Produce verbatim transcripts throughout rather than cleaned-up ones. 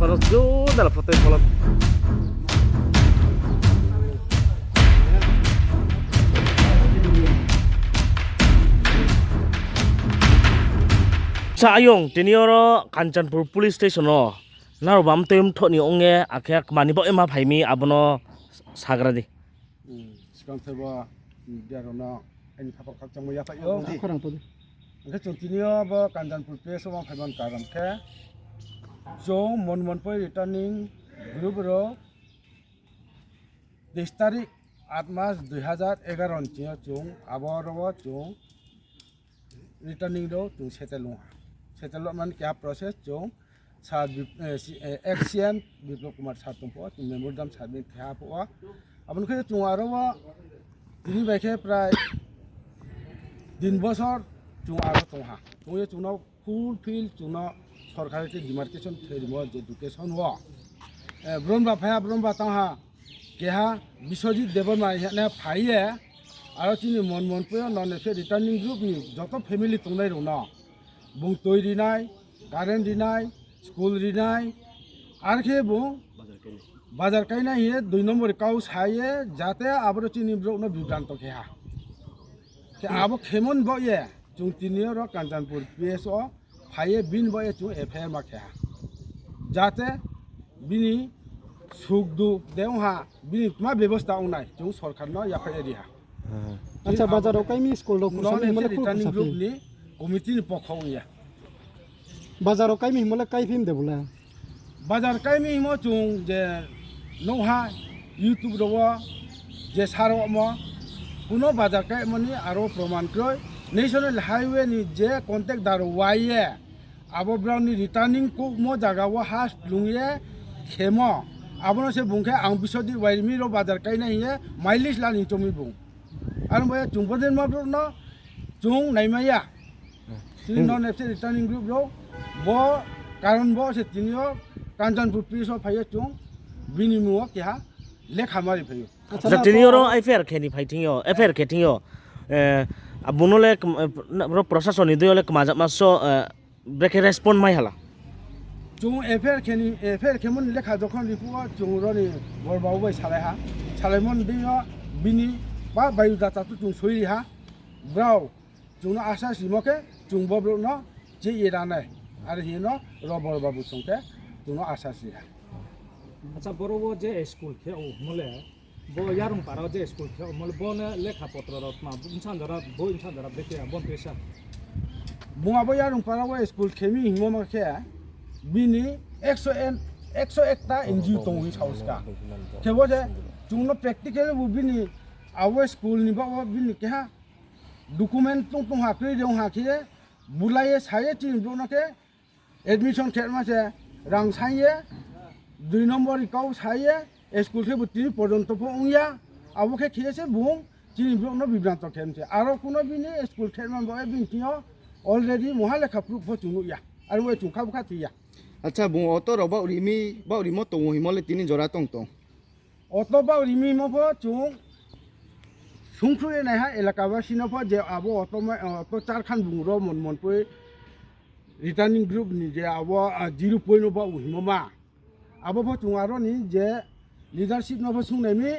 Oro jundala photo pholok. Sa ayong tini oro Kanchanpur police station o narok bam twi thoni ongye akhe mani bo ema phaimi abono sagra di. Hmm, swkang thaibo media rokno ani khapang khakchangma yaphaio. Oh, khorang podi. Hwnkhe chwng tini o bo Kanchanpur P S o wng phaiman karon khe chwng mon mon poi returning group rok teis tarik aat mas dui hazar egaroh ni chwng abo oro o chwng returning rok chwng settle wngha. Settle wngmani keha process chwng sir Bip-, eh, si-, eh, ex C M Biplab Kumar sir tongpho, chwng memorandum submit khe ha pho. Aboni khe chwng aro o tini bai khe prai tin bosor chwng aro tongha. Tongwi chwngno fulfill chwngno sorkari tei demarcation khe rimo je education o. Eh, bwrwngba phaiya, bwrwngba tongha. Keha Biswajit Debbarma hwnwi phaiye, aro chini mon mon puyo non se returning group ni joto family tongnai rokno bung twi rinai, current rinai, school rinai, ar khe bung bazar kainai hiye dui number kau saye, jate aboro chini borok no bibranto khe ha. Khe abo khemon bo ye, chwng tini oro Kanchanpur P S o phaiye bini bo ye chwng F I R ma khe ha. Jate bini suk duk de wng ha, bini ma bebosta wngnai chwng sorkar no yaphai ri ha. Acha, bazar o kaimi school rok non kusa himle returning group ni committee ni pokho wngya. Bazar o kaimi himle kai phim de bole. Bazar kaimi himo chwng je nokha YouTube rogo je saro omo kuno bazar kaimani aro proman kroi. National Highway ni je contact daro waiye abo broni returning kokmo jaga o ha lungye khemo. Abono se bungkhe ang Biswajit Wairimi ro bazar kaina hiye mileage lani chomi bung. Ano baya chwng bodin ma bro no chwng naimaya. Tini non F C returning group rok bo karon bo se tini o Kanchanpur police o phaiyo chwng bini mungo keha lekha mari phaiyo. Acha, tini oro F I R khe ni phai thingyo, F I R khe thingyo. Eh, abuno le km-, eh, ro procession ni dwi le kmajakma so, eh, brekhe respond mai hala. Chwng F I R khe ni, F I R khe mani lekha jokhon ripu o chwng roni bor babu bai salai ha. Salai mon dwi o bini ba bayu data tu chwng soi ri ha. Brao Chwngno asas rimo khe chwng bo borokno je ye ranai. Aro hino Robor Babu chwng khe chwngno asas ri hai. Acha, borok o je school khe o hwnmole, bo Yarung Para o je school khe o hwnmole, bono lekha potro rok ma bwsa jora, bo bwsa jora bete ya, bon pesa. Buma bo Yarung Para o school khemi himo ma khe bini ekso en, ekso ekta N G O tongo hwnwi saoska. Khe bo je chwngno practical bo bini abo school ni ba o bini keha document tong tong ha, kwrwi de wng ha khe, bulaiye saye chini borokno khe admission khe ma se rang saiye, dui number ni kau saiye, school khe bo tini porjonto pho wngya, abo khe khiye se bung chini borokno bibranto khe mse. Aro kuno bini school khe man bo bini tino already moha lekha proof pho chwng nukya, aro bo chwng kha bwkha thwiya. Acha, bung auto rok ba rimi, ba rimo tongo himole tini jora tong tong. Auto ba rimi mo pho chwng sungkhrui nai ha elaka ba sino pho je abo auto ma, auto charkhan bung ro mon mon pui returning group ni je abo, ah, zero point no ba u himo ma. Abo pho chwng aro ni je leadership no pho sung nai mi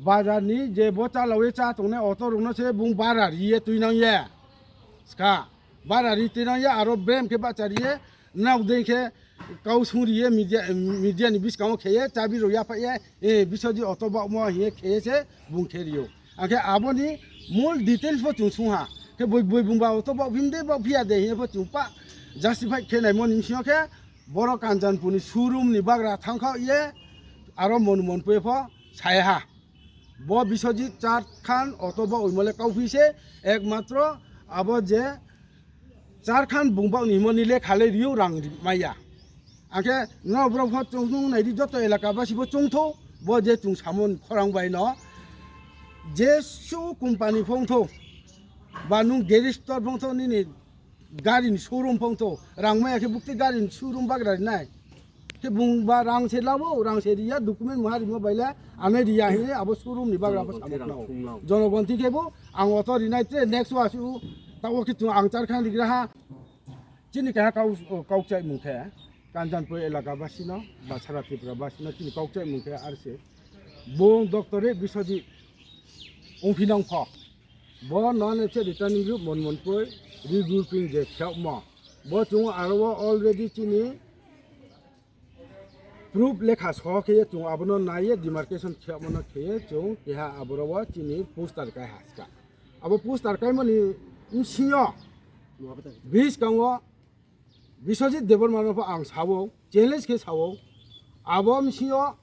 bazar ni je bo cha lawi cha tong nai auto rok no se bung bara ri ye twi nang ye. Ska. Bara ri twi nang ya, aro brem khe bacha ri ye, nok dei khe kau sung ri ye, media, media ni bwskango khe ye, chabi rok yapha ye, eh, Biswajit auto ba omo hiye khe ye se bung khe rio. Angkhe aboni mul details bo chwng sung ha. Khe boi, boi bung ba auto ba phim de, ba phiya de hiye bo chwng pa justify khe nai moni msio khe, borok Kanchanpur ni showroom ni bagra thang kha ye, aro mon mon pui pho sai ha. Bo Biswajit Charkhan auto ba oimole kauphi se ekmatro abo je Charkhan bung ba ni himo ni lekha le riu rang ri maya. Angkhe no borok pho chwng nung nai di joto elaka basi bo chwng tho bo je chwng samon khorang bai no je su company phong tho ba nung garage store phong tho nini gari ni showroom phong tho rang maya khe bukti gari ni showroom bagra rinai. Khe bung ba rang se labo, rang se riya, document muha rimo baila, ane riya hini abo showroom ni bagra abo samok nao. Jonogon thi khe bo, ang auto rinai tre next wa su, ta o khe chung ang Charkhan rigra ha. Chini keha kau, kau chai mung khe, Kanchanpur elaka basino ba sara Tripura basino chini kok chaimung khe R C. Bung doctorate Biswajit wngphinang pho. Bo non F C returning group mon mon poi regrouping je khiyokmo. Bo chwng aro already chini proof lekha so khe chwng abono naiye demarcation khiyokmono khe chwng keha aboro o chini poster kai haska. Abo poster kaimani bisingo bwskango Biswajit Debbarma no pho ang sao, challenge khe sao. Abo bisingo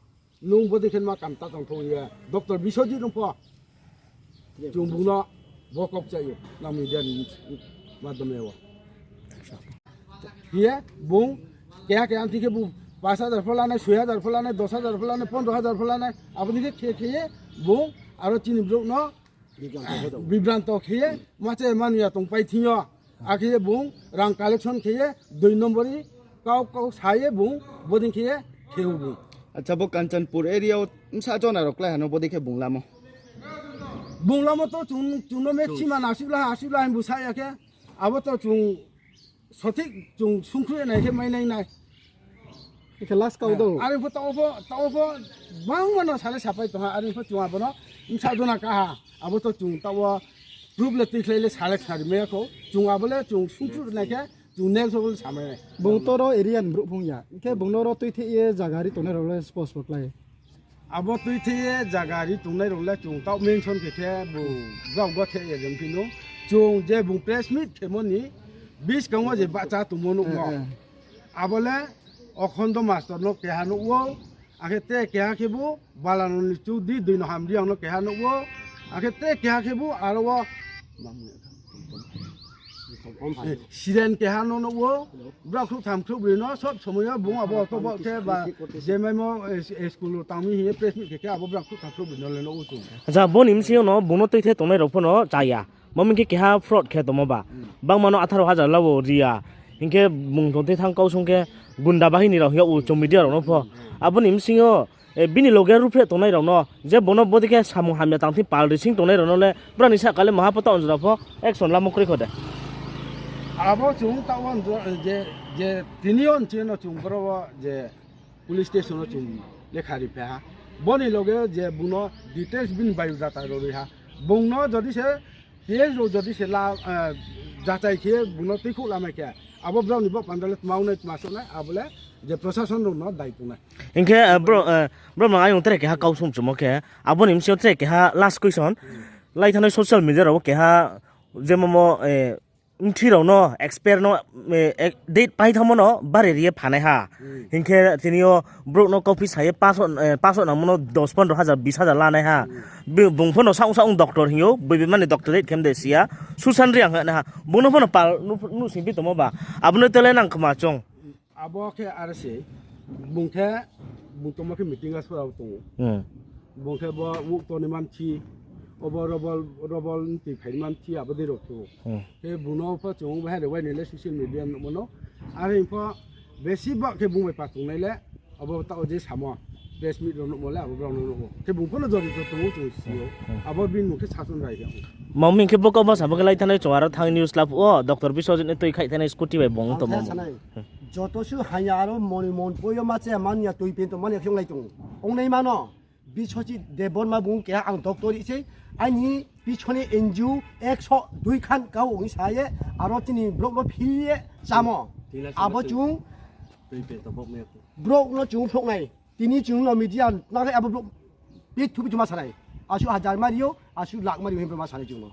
nwng bodi khe ma kam ta tong thung ya. Doctor Biswajit no pho chwng bungno bo kok chaio na media ni madhyame o. Hiye bung keha keha thik khe bung pash hajar pho lanai, soi hajar pho lanai, dos hajar pho lanai, pondro hajar pho lanai. Aboni khe khe khe bung aro chini brok no bibranto khe ye mache manuya tong pai thing yo. Akhe bung rang collection khe ye dui nombori kau kau sa ye bung boding khe ye kheu bung. Acha, bo Kanchanpur area o msa jona rok lai hano boding khe bung lamo. Bung lamo to chung chung no mek sima na asuk la asuk la hin bu sa ya khe. Abo to chung sothik chung sungkhu nai khe mai nai nai. Ikhe last kau do. Ari pho tao pho tao pho bang mano sale sapai tonga ari pho chung abono msa jona kaha. Abo to chung tao proof le tikhlai le sale khari me kho. Chung abo le chung sungkhu nai khe chung next level samai. Bung toro area ni brouh phung ya. Ikhe bung noro twi the ye jaga ri tongnai rok le spos spos lai. Abo twi the ye jaga ri tongnai rok le chung tao mention khe khe bo brao go the ye jeng phino. Chung je bung press meet khe moni bis kangwa je bacha tumo nuk mo. Eh, eh. Abole Okhondo master no keha nukwo, akhe te keha khe bo Balanoni Chudri dui no hamri ang no keha nukwo, akhe te keha khe bo aro o, eh, Siren keha no nukwo, bwrok khuk tham khuk bwrwi no sob somoyo bung abo auto bo khe ba je maimo, eh, school o tangmi hiye press meet khe khe abo bwrok khuk tham khuk bwrwi no le nukwo chung. Acha, boni msing no bung no twi the tongnai rok phano chaya. Mami khe keha fraud khe tongmo ba. Hmm. Bangmano atharo hajar labo riya. Hinkhe bung tongtwi thang kau song khe gunda bahini rok hiya u chommidia rok no pho. Hmm, hmm. Aboni bisingo, eh, bini loge ruphe tongnai rok no je bono bodi khe samung hamya tang thwi pal rising tongnai rok no le brani sa kale maha pota onjora pho action lamo kwrwi kho de. Abo chung ta on je, je tini on chino chung boro je police station o chung lekha ri phe ha. Boni loge je buno details bini biodata rw rwi ha. Bungno jodi se case rw jodi se la, eh, jachai khe buno twi khuk lamai khe abo brok ni bo pandale tmaunai tmasonai abole je prosason rw no dai tongnai. Hinkhe, eh, bro, eh, bro, mang ayung tere keha kau sum chumo khe aboni msio tere keha last question. Hmm. Lai thanai social media rok keha je momo, eh, mthi rok no expert no, eh, ek-, date pai thangmo no bare riye phanai ha. Hmm. Hinkhe tini o brok no copy saye paso, eh, paso nangmo no dos pondro hajar bis hajar lanai ha. Hmm. Bi-, bung pho no saung saung doctor hinyo, bui bimani doctorate khem de siya, Susan Riang hwnwi ha. Bung no pho no pal, nu, nu sing pi tomo ba. Abo no tele nang khma chong. Abo khe R S A, bung khe, bung tongma khe meeting o sora tongo. Hmm. Bung khe bo wuk toni man thi, obo robol, robol twi phai man thi, abo dei rok tongo. Hmm. Khe bung no pho chwng bai hai rwbai nai le social media nukmano. Are pho besi bak khe bung bai pa tongnai le, abo ta o je samo, press meet rok nukmo le, abo borok no nukmo. Khe bung pho no jori jori tongo chwng sio. Hmm. Abo bini mung khe sason rai khe. Mami khe bo kok ma sabo khe lai thanai chwng aro thang news lab o, Doctor Biswajit ni twi khai thanai scooty bai bung tongmo. Ang khe sanai. Joto su hanya aro moni mon poyo ma che man ya twi pen to man ya khyong lai tongo. Ongnai mano Biswajit Debbarma bung keha ang doctor ri se ani pichoni N G O ekso dui khan kau ong saye aro chini brok no phiye chamo. Abo chung brok no chung phrok nai. Tini chung no media na abo brok pit thubi thuma sanai. Asu hajar mario, asu lakh mario hin ma sanai chung no.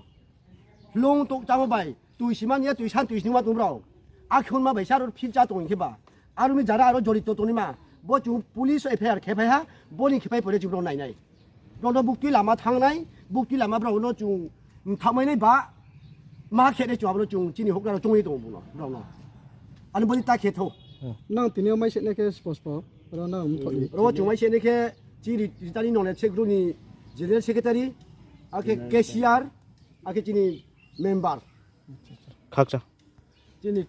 Long tok chamo bai, twi siman ya, twi san, twi sini ma tong brao. Akhon ma bai sar phil cha tong khe ba. Aro mi jara aro jorito toni ma. Bo chung police F I R khe phai ha, boni khe phai pore chung nai nai. Rono bukti lama thang nai, bukti lama brao no chung thangmai nai ba. Ma khe de chung abo chung chini hokra tong ni tong buno, brao no. Ani boni ta khe tho. Nang tini o mai se ne khe spos po, ro nang um thok ni. Ro chung mai se ne khe chi ri-, ritani nong le sek ni general secretary, akhe K C R, akhe chini member. Khakcha. Chini